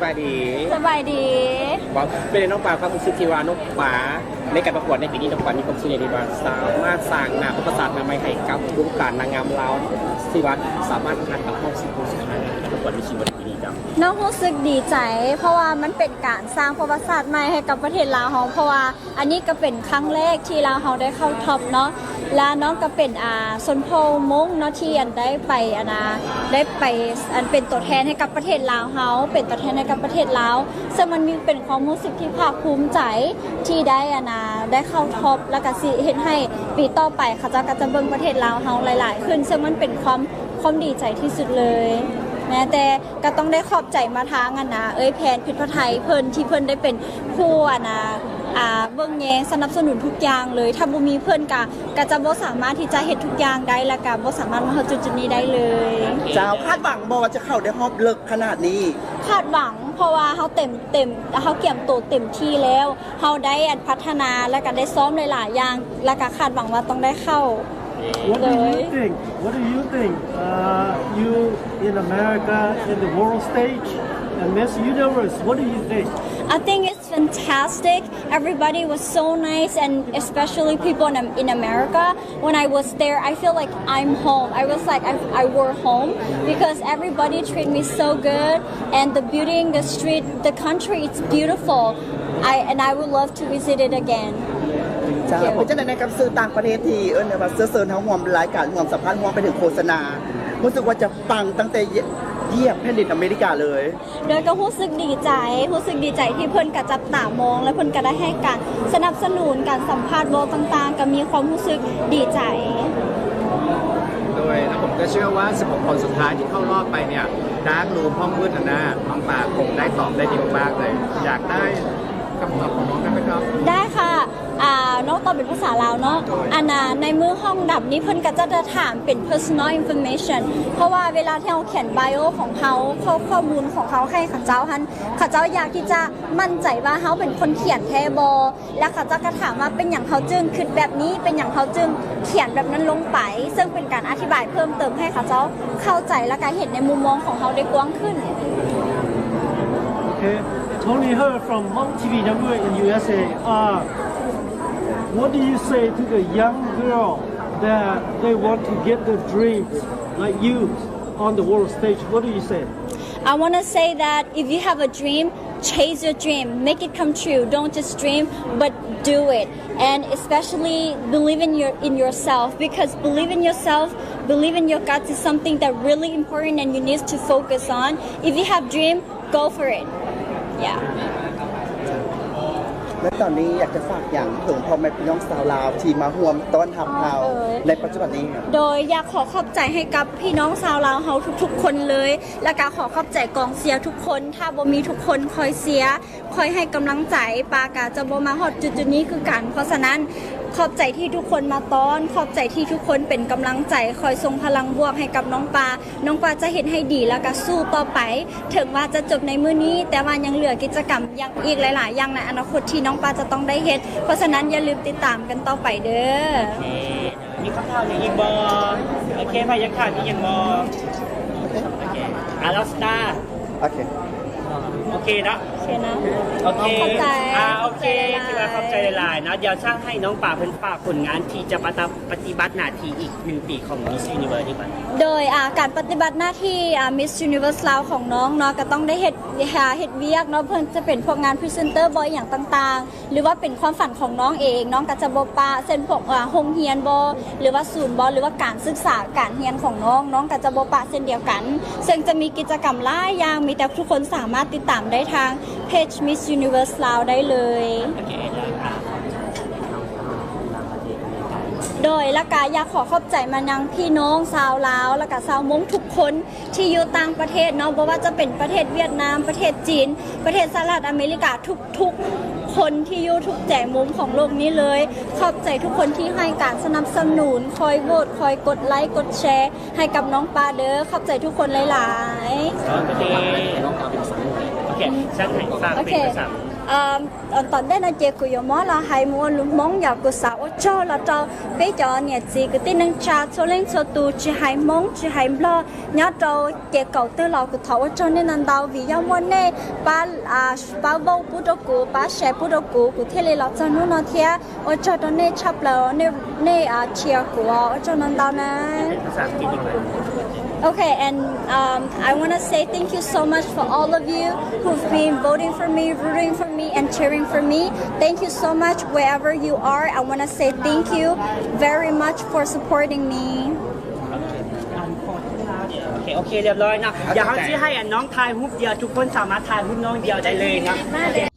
ສະບາຍດີ ສະບາຍດີ. ວ່າເປັນໃດນ້ອງປາ ຄວາມຮູ້ສຶກທີ່ວ່ານ້ອງປາໃນການປະກວດໃນປີນີ້ ນ້ອງປາມີຄວາມຮູ້ສຶກຫຍັງທີ່ວ່າສາມາດສ້າງໜ້າປະຫວັດສາດໃໝ່ໃຫ້ກັບວົງການນາງງາມລາວ ທີ່ວ່າສາມາດຜ່ານເຂົ້າຮອບສິບຄົນສຸດທ້າຍໃນການປະກວດ Miss Universe ປີນີ້ເຈົ້າ? ນ້ອງຮູ້ສຶກດີໃຈ ເພາະວ່າມັນເປັນການສ້າງປະຫວັດສາດໃໝ່ໃຫ້ກັບປະເທດລາວເຮົາ ເພາະວ່າ ອັນນີ້ກໍເປັນຄັ້ງແລກທີ່ລາວເຮົາໄດ້ເຂົ້າທັອບເນາະ ແລະ ນ້ອງກໍເປັນ ອ່າ ຊົນເຜົ່າມົ້ງເນາະ ທີ່ ອັນ ໄດ້ໄປ ອັນ ນາ ໄດ້ໄປ ອັນ ເປັນຕົວແທນໃຫ້ກັບປະເທດລາວເຮົາ ເປັນຕົວແທນໃຫ້ກັບປະເທດລາວ ເຊິ່ງມັນມີ ເປັນຄວາມຮູ້ສຶກທີ່ພາກພູມໃຈທີ່ໄດ້ ອັນ ນາ ໄດ້ເຂົ້າທັອບ ແລ້ວກໍຊິເຮັດໃຫ້ປີຕໍ່ໄປເຂົາເຈົ້າກໍຈະເບິ່ງປະເທດລາວເຮົາຫຼາຍໆຂຶ້ນ ເຊິ່ງມັນເປັນຄວາມ ຄວາມດີໃຈທີ່ສຸດເລີຍ ແມ້ແຕ່ ກໍຕ້ອງໄດ້ຂອບໃຈມາທາງ ອັນນາ ເອື້ອຍແພນ ພິດພະໄທ ເພິ່ນ ທີ່ເພິ່ນໄດ້ເປັນຜູ້ ອັນນາ ອ່າ ເບິ່ງແຍງສະໜັບສະໜູນທຸກຢ່າງເລີຍ ຖ້າບໍ່ມີເພິ່ນກະ ກະຈະບໍ່ສາມາດທີ່ຈະເຮັດທຸກຢ່າງໄດ້ ແລ້ວກະບໍ່ສາມາດມາຮອດຈຸດໆນີ້ໄດ້ເລີຍ. ເຈົ້າ ຄາດຫວັງບໍ່ວ່າຈະເຂົ້າໄດ້ຮອບເລິກຂະໜາດນີ້? ຄາດຫວັງ ເພາະວ່າເຮົາເຕັມ ເຕັມ ເຮົາກຽມໂຕເຕັມທີ່ແລ້ວ ເຮົາໄດ້ ອັນ ພັດທະນາ ແລ້ວກະໄດ້ຊ້ອມຫຼາຍໆຢ່າງ ແລ້ວກະຄາດຫວັງວ່າຕ້ອງໄດ້ເຂົ້າ. What do you think? What do you think? Uh, you in America, in the world stage, and Miss Universe, what do you think? I think it's fantastic. Everybody was so nice, and especially people in, in America. When I was there, I feel like I'm home. I was like, I, I were home because everybody treated me so good, and the beauty in the street, the country, it's beautiful. I, and I would love to visit it again. ເຈົ້າ ເປັນຈັ່ງໃດໃນກັບສື່ຕ່າງປະເທດທີ່ເອີ້ນໄດ້ວ່າເຊື້ອເຊີນເຮົາຮ່ວມລາຍການ ຮ່ວມສຳພາດ ຮວມໄປເຖິງໂຄສະນາ ຮູ້ສຶກວ່າຈະປັງຕັ້ງແຕ່ຢຽບແຜ່ນດິນອາເມລິກາເລີຍ? ໂດຍກໍຮູ້ສຶກດີໃຈ ຮູ້ສຶກດີໃຈທີ່ເພິ່ນກໍຈັບຕາມອງ ແລະ ເພິ່ນກໍໄດ້ໃຫ້ການສະໜັບສະໜູນ ການສຳພາດ ເວົ້າຕ່າງໆ ກໍມີຄວາມຮູ້ສຶກດີໃຈ. ໂດຍ ແລ້ວຜົມກໍເຊື່ອວ່າສິບຫົກຄົນສຸດທ້າຍທີ່ເຂົ້າຮອບໄປເນ່ຍ ດາກລູມ ຫ້ອງມືດຫັ້ນນະ ນ້ອງປາຄົງໄດ້ຕອບໄດ້ດີມາກໆເລີຍ ຢາກໄດ້ຄຳຕອບຂອງນ້ອງໄດ້ໄໝຄັບ? ໄດ້ຄ່ະ ອ່າ ນ້ອງຕອບເປັນພາສາລາວເນາະ. ໂດຍ ອັນນ່າ ໃນມື້ຫ້ອງດຳນີ້ເພິ່ນກໍຈະ ຈະຖາມເປັນ personal information ເພາະວ່າເວລາທີ່ເຮົາຂຽນ bio ຂອງເຮົາ ຂໍ້ ຂໍ້ມູນຂອງເຮົາໃຫ້ເຂົາເຈົ້າຫັ້ນ ເຂົາເຈົ້າຢາກທີ່ຈະໝັ້ນໃຈວ່າເຮົາເປັນຄົນຂຽນແທ້ບໍ່ ແລະ ເຂົາເຈົ້າກໍຖາມວ່າເປັນຫຍັງເຮົາຈຶ່ງຄິດແບບນີ້ ເປັນຫຍັງເຮົາຈຶ່ງຂຽນແບບນັ້ນລົງໄປ ເຊິ່ງເປັນການອະທິບາຍເພີ່ມເຕີມໃຫ້ເຂົາເຈົ້າເຂົ້າໃຈ ແລະ ກໍເຫັນໃນມຸມມອງຂອງເຮົາໄດ້ກວ້າງຂຶ້ນ. Okay, Tony Her from Hmong T V Network in U S A. Uh, what do you say to the young girl that they want to get the dreams like you on the world stage? What do you say? I want to say that if you have a dream, chase your dream, make it come true. Don't just dream, but do it. And especially believe in your, in yourself, because believe in yourself, believe in your guts is something that really important and you need to focus on. If you have dream, go for it. Yeah. ແລະຕອນນີ້ຢາກຈະຝາກຫຍັງເຖິງພໍ່ແມ່ພີ່ນ້ອງຊາວລາວທີ່ມາຮ່ວມຕ້ອນຮັບເຮົາໃນປັດຈຸບັນນີ້? ໂດຍຢາກຂໍຂອບໃຈໃຫ້ກັບພີ່ນ້ອງຊາວລາວເຮົາທຸກໆຄົນເລີຍ ແລະກະຂໍຂອບໃຈກອງເຊຍທຸກຄົນ ຖ້າບໍ່ມີທຸກຄົນຄອຍເຊຍ ຄອຍໃຫ້ກຳລັງໃຈ ປາກະຈະບໍ່ມາຮອດຈຸດໆນີ້ຄືກັນ. ເພາະສະນັ້ນ ຂອບໃຈທີ່ທຸກຄົນມາຕ້ອນ ຂອບໃຈທີ່ທຸກຄົນເປັນກຳລັງໃຈ ຄອຍສົ່ງພະລັງບວກໃຫ້ກັບນ້ອງປາ. ນ້ອງປາຈະເຮັດໃຫ້ດີ ແລ້ວກະສູ້ຕໍ່ໄປ ເຖິງວ່າຈະຈົບໃນມື້ນີ້ ແຕ່ວ່າຍັງເຫຼືອກິດຈະກຳຢ່າງ ອີກຫຼາຍໆຢ່າງໃນອະນາຄົດທີ່ນ້ອງປາຈະຕ້ອງໄດ້ເຮັດ. ເພາະສະນັ້ນຢ່າລືມຕິດຕາມກັນຕໍ່ໄປເດີ້. ໂອເຄ ມີຄຳຖາມຫຍັງອີກບໍ່? ໂອເຄ ໃຜຢາກຖາມອີກຫຍັງບໍ່? ໂອເຄ ອາລັອກສະຕາ ໂອເຄ ໂອເຄເນາະ ໂອເຄເນາະ ໂອເຄ ຂອບໃຈ ອ່າ ໂອເຄ ຂອບໃຈຫຼາຍໆ ຖືວ່າຂອບໃຈຫຼາຍໆເນາະ. ດຽວຈະໃຫ້ນ້ອງປາເພິ່ນຝາກຜົນງານທີ່ຈະປະ ປະຕິບັດໜ້າທີ່ອີກໜຶ່ງປີຂອງ Miss Universe ດີກວ່າ. ໂດຍ ອ່າ ການປະຕິບັດໜ້າທີ່ ອ່າ Miss Universe ລາວຂອງນ້ອງເນາະ ກໍຕ້ອງໄດ້ເຮັດ ເຮັດວຽກເນາະ ເພິ່ນຈະເປັນພວກງານ presenter ບໍ ອີ່ຫຍັງຕ່າງໆ ຫຼືວ່າເປັນຄວາມຝັນຂອງນ້ອງເອງ ນ້ອງກໍຈະບໍ່ປະ ເຊັ່ນ ພວກ ອ່າ ໂຮງຮຽນບໍ ຫຼືວ່າສູນບໍ ຫຼືວ່າການສຶກສາການຮຽນຂອງນ້ອງ ນ້ອງກໍຈະບໍ່ປະເຊັ່ນດຽວກັນ. ເຊິ່ງຈະມີກິດຈະກຳຫຼາຍຢ່າງ ມີແຕ່ທຸກຄົນສາມາດຕິດຕາມໄດ້ທາງເພຈ Miss Universe ລາວ ໄດ້ເລີຍ. ໂອເຄ ໂດຍ ແລ້ວກະຢາກຂໍຂອບໃຈມາຍັງພີ່ນ້ອງຊາວລາວ ແລ້ວກະຊາວມົ້ງທຸກຄົນທີ່ຢູ່ຕ່າງປະເທດເນາະ ບໍ່ວ່າຈະເປັນປະເທດຫວຽດນາມ ປະເທດຈີນ ປະເທດສະຫະລັດອາເມລິກາ ທຸກໆຄົນທີ່ຢູ່ທຸກແຈມຸມຂອງໂລກນີ້ເລີຍ. ຂອບໃຈທຸກຄົນທີ່ໃຫ້ການສະໜັບສະໜູນ ຄອຍໂຫວດ ຄອຍກົດໄລ ກົດແຊ ໃຫ້ກັບນ້ອງປາເດີ້. ຂອບໃຈທຸກຄົນຫຼາຍໆ. ໂອເຄ ໂອເຄ ຊັ້ນໃຫ້ຝາກເປັນພາສາ Ưm, ƀon tao đến nà, ces kuv yuav mot los hais mơ̆ng ua lus Hmoob, yog kuv xav ua tsaug los rau peb cov niam txiv kwv tij neej tsa txhua leej txhua tus, tsis hais Hmoob tsis hais Nplog, nyob rau ces kaum twg los kuv thov ua tsaug nej ntau ntau, vim yog muaj nej pab, pab vote pub rau kuv, pab share pub rau kuv, kuv thiaj li los txog hnub no thiab. Ua tsaug rau nej tshaj plaws, nej, nej cheer kuv, ua tsaug ntau ntau na. Okay, and, um, I wanna say thank you so much for all of you who've been voting for me, rooting for me, and cheering for me. Thank you so much, wherever you are. I wanna say thank you very much for supporting me. ໂອເຄ ໂອເຄ ຮຽບຮ້ອຍເນາະ. ດຽວເຮົາຊິໃຫ້ອັນນ້ອງຖ່າຍຮູບດຽວ, ທຸກຄົນສາມາດຖ່າຍຮູບນ້ອງດຽວໄດ້ເລີຍເນາະ.